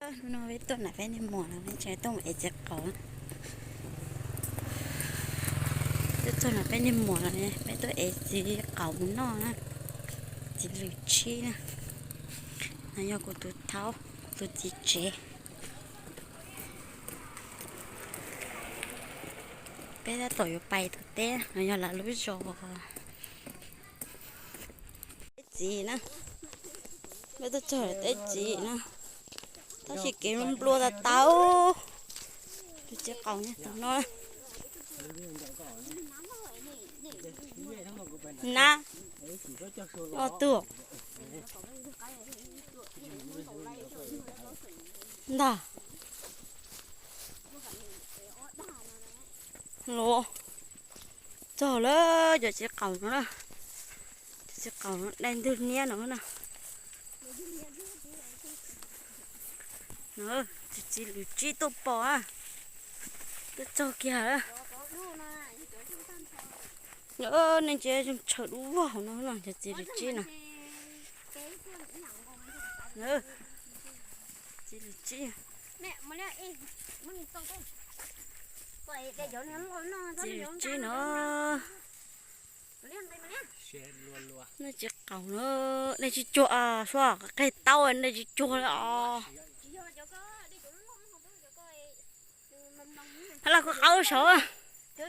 Hnub no peb tuaj nram peb niag muam los peb tseem tuaj mus ev txiv qaub. Tuaj txog nram peb niag muam los peb tuaj ev txiv qaub mus noj na. Txiv lws tsib na. No yog kuv tus thaub, kuv tus txiv tsev. Peb tab tom yuav pais tom teb no, yog lawv lub zos teb txiv na. Peb tuaj txog teb txiv na, tab sis kev nplua tas tas. Tus txiv qaub nyob tom no na. Ob tug ntag. Los txog lawm cov txiv qaub no na. Txiv qaub dai ntwg niab no na. Txiv lws tsib tuaj pom, tuaj txog kiag. Nej ntsia zoo tshaw dub vog hauv no no, cov txiv lws tsib no. Txiv lws tsib. Txiv lws tsib no. Nej txiv qaub no, nej tsis cuag sua qe taub, nej tsis cuag os. Hab los kuv qaub saud. Tsib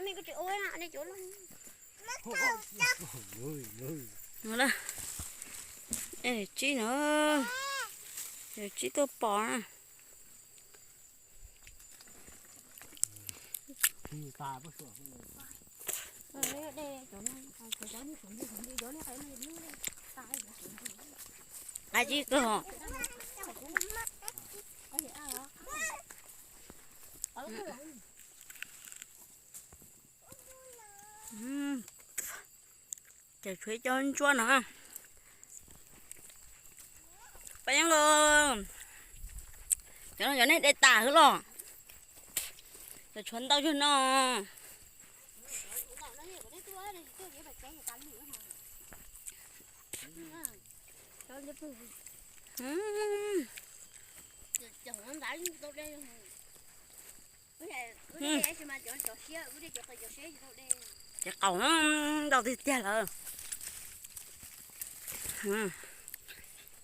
no, tsib tuaj pom na. Qab tsib kawg. Ces tshuav ib co ntsuab no. Pab Yeeb, cov no cov nej de tas xwb los? Cov tshuav ntau zog no. Ces qaub ntau tiag tiag lawm.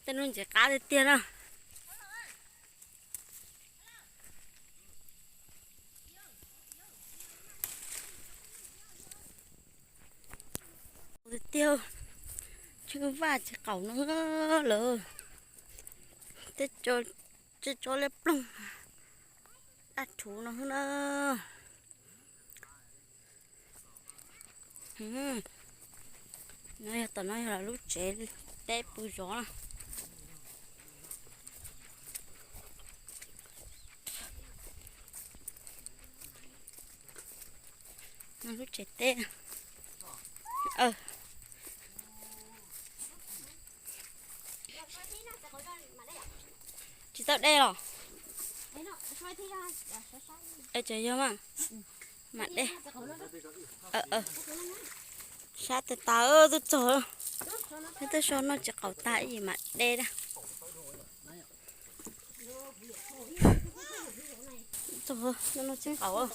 Tej no ntxim qab tiag tiag na. Tiag tiag, tsw vaj txiv qaub no lawm. Tej tsob liab ploog daj rhuv no na. No yog tom no yog lawv lub tsev teb pw zov na. Lub tsev teb. Tsis tau de los? Tsis yog mas, mam de. Sab tas tas twb txog. Peb twb so noj txiv qaub tas ib yim mam de na. Txog noj txiv qaub.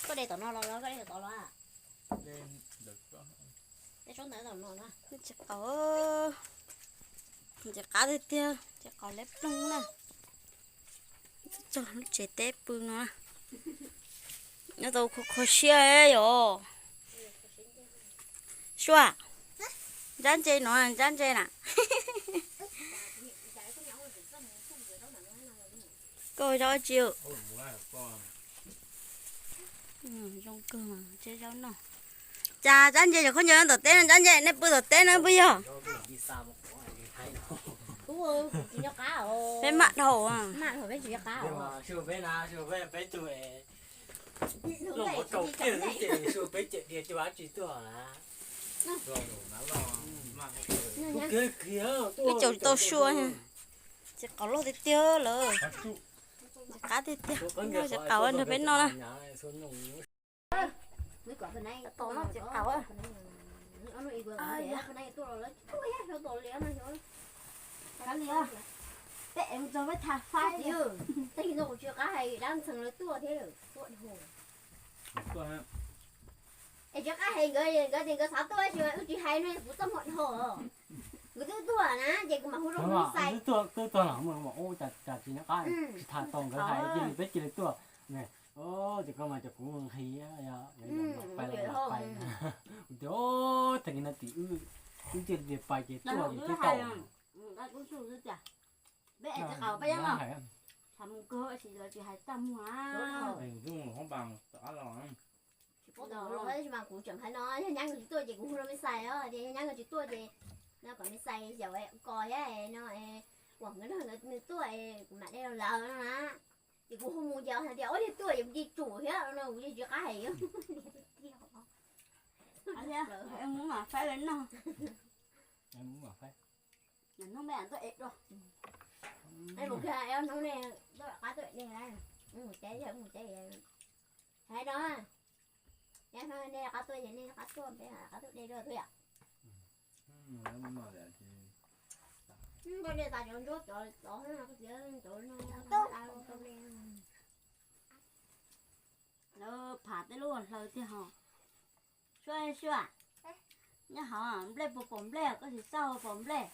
Koj de tom no los, koj de tom los? Txiv qaub, ntxim qab tiag tiag, txiv qaub liab ploog na. Txog lub tsev teb pw no, nyob tau kho kho siab yom. Sua, ntsab ntse no, ntsab ntse na. Koj zaub tsi? Zoo kawg mas, tseb zaub noj. Cas ntsab ntse cov khaub ncaws no tom teb no, ntsab ntse nej pw tom teb no puas yog? Peb maj dhau. Ib caum tau sua, txiv qaub loj tiag tiag lawm. Ntxim qab tiag tiag, noj txiv qaub nrog peb noj na. Tom noj txiv qaub. Peb es mus txog peb tham faib. Tag kis no kuv tsis qab hais dab ntxhee lawv tuaj thiab, tuaj dhau. Es tsis qab hais nkawd, nkawd tias nkawd xav tuaj tab sis mas wb tsis hais no kuv txoj hmoo dhau. Nkawd twb tuaj na ces kuv mam hu rau Hmoob Xais. Twb tuaj los mus ua cas tsis nyob qab, tsis tham tau nkawd hais cia li peb cia li tuaj. Ces koj mas cov kuv nqhis, kuv tias tag kis no tim wb, wb cia li pais ces tuaj ces twb tau. Peb es tsis qaus peb yeej los, tham mus kawg tab sis lawv tsis hais tag muag. Kuv tseem hais no yog nyab nkawd tsis tuaj ces kuv hu rau me Xais os, tias yog nyab nkawd tsis tuaj ces no kom me Xais yaum kos thiab no, uas nkawd nrog nkawd nws tuaj kuv mam de rau lawv no na. Ces kuv hu mus ces hais tias ob yog tuaj ces kuv cia tsum thiab no kuv tsis qab hais. Mus mam faib lawv no. Hnub peb tuaj ev dua. Hnub ne tuaj qab tuaj de, mus teb yog mus teb hais no. Yog nej qab tuaj ces nej qab tuaj, peb qab tuaj de dua tuaj yom. Koj de tas cov ntsuab cov tod, cov no, lawv pham tej lub hlaws tiag ho. Suab suab, nyob hauv nplej puas pom nplej, koj tsis txawj pom nplej.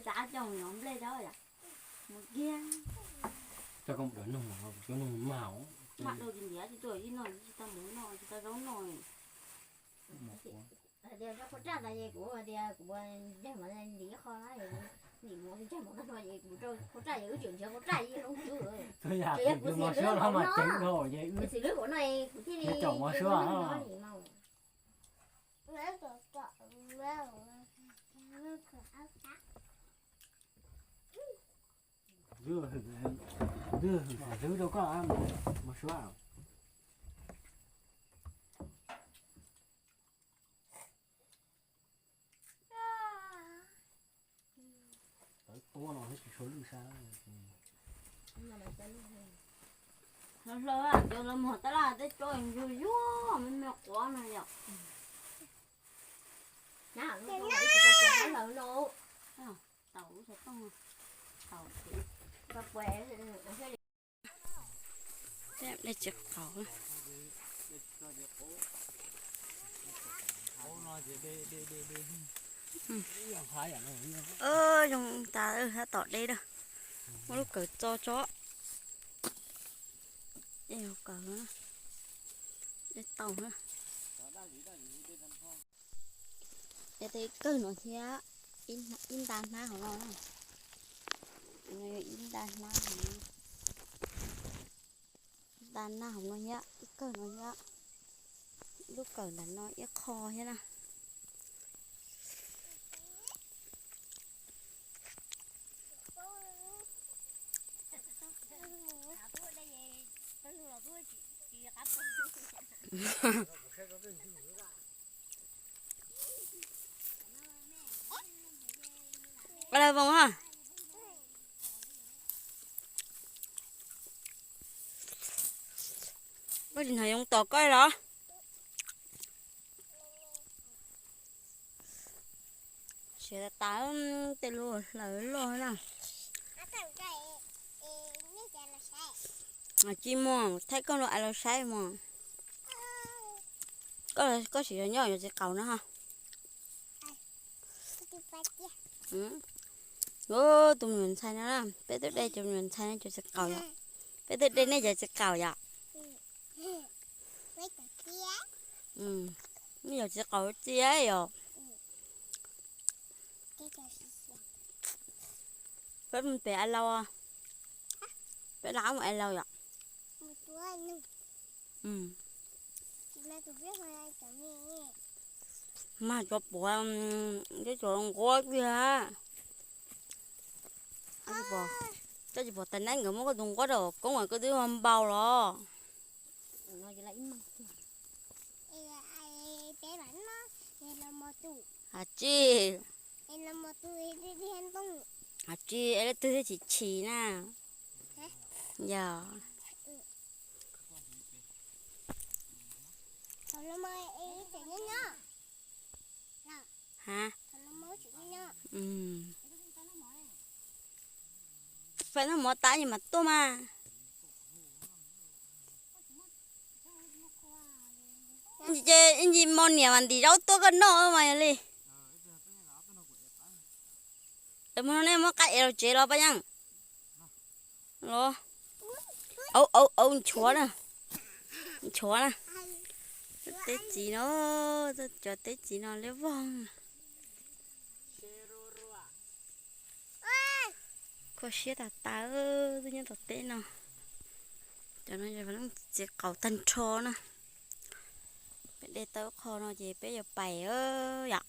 Cas ab coj mus nov nplej rau yom. Mus kiag. Coj koj mus nug, coj nug mag. Mag dua tsis ntiav tsis tuaj ib no tsis tau mus no tsis tau zaub no. Tias rau qhov raj tas es kuv tias kuv ncaig mov ntim qho na, ntim mov ncaig mov no ces kuv rau qhov raj es wb tseem nrhiav qhov raj yeej zoo tswv. Txhua yam kuv xim lwb hauv no, kuv xim lwb hauv no es kuv thiaj li caum mov suab no. Twb hwm, twb hwm rau koj mov suab. Tawv tua no tsis tshua lwj sab. Hlaws hlaws cov los muag tab laj tej tso yuag yuag me me quav no yom. Taum lub xov tooj, taum. Dej tsis qaus. Zoo tas sab tom dej lawm. Muab lub kawm txo tso. Dej kawm, dej tau na. Yog tej kawg no thiab, ib nta hnab hauv no, ib nta hnab hauv no, nta hnab hauv no thiab, ib kawg no thiab, lub kawm ntawm no ib qho thiab na. Koj lawv voos a. Koj tsis hnov yoov tom koj los? Siav tas tas, tej lub hlaws loj na. Tsis muaj, thaij koj lub ais los saib mog. Koj siv zog nyob yog txiv qaus no ho. Tus me nyuam ntxhais no, peb twb de cov me nyuam ntxhais no cov txiv qaus yom. Peb twb de nej cov txiv qaus yom. Nej cov txiv qaus txiab yom. Peb mus pem ais laus, peb rov qab mus ais laus yom. Mag cov puav, cov nquab tiag. Koj tsis pom tais neeb nkawd muab koj tus nquab rau koob koj twb npau los. Hais tsis, hais tsis es leej twg thiaj chim chim na. Yog. Ha. Faib noj mov tas es mam tuaj mas. Ces ib ntsis mo niam mas ntim zaub tuaj koj noj mas yog li. Mus no nej muab qaib ev los tsev los Paj Yeej. Los, au au au, nchuav na, nchuav na. Teb txiv no, cov teb txiv no liab vog. Kho siab tas tas, twb nyob tom teb no. Cov no yog txiv qaub tag nrho na. Peb de tau qho no ces peb yuav pais yom.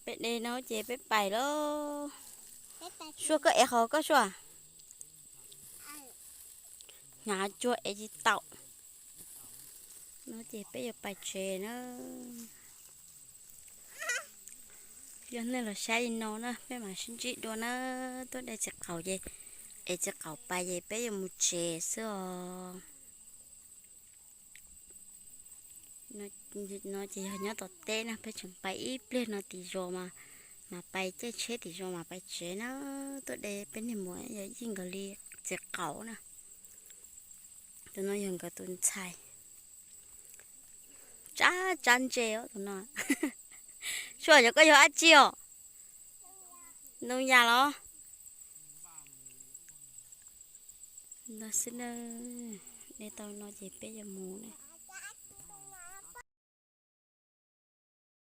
Peb de no ces peb pais lauj. Suab, koj ev qhov koj suab. Hnyav cuag ev tsis taus. No ces peb yuav pais tsev na. Yog nej los saib li no na peb mam sib ntsib dua na. Tuaj de txiv qaub ces, ev txiv qaub pais ces peb yuav mus tsev xwb os. No ces yog nyob tom teb na, peb tseem pais ib pliag no tim zos mas, mas pais caij tsheb tim zos mas pais tsev na. Tuaj de peb niag muam yog yij nkawd li txiv qaub na. Tus no yog nkawd tus ntxhais. Tsab tsab ntse os tus no. Suab, yog koj yog dab tsi os? Ntoo yas los? Ntag xwb na, de tau no ces peb yuav mus na.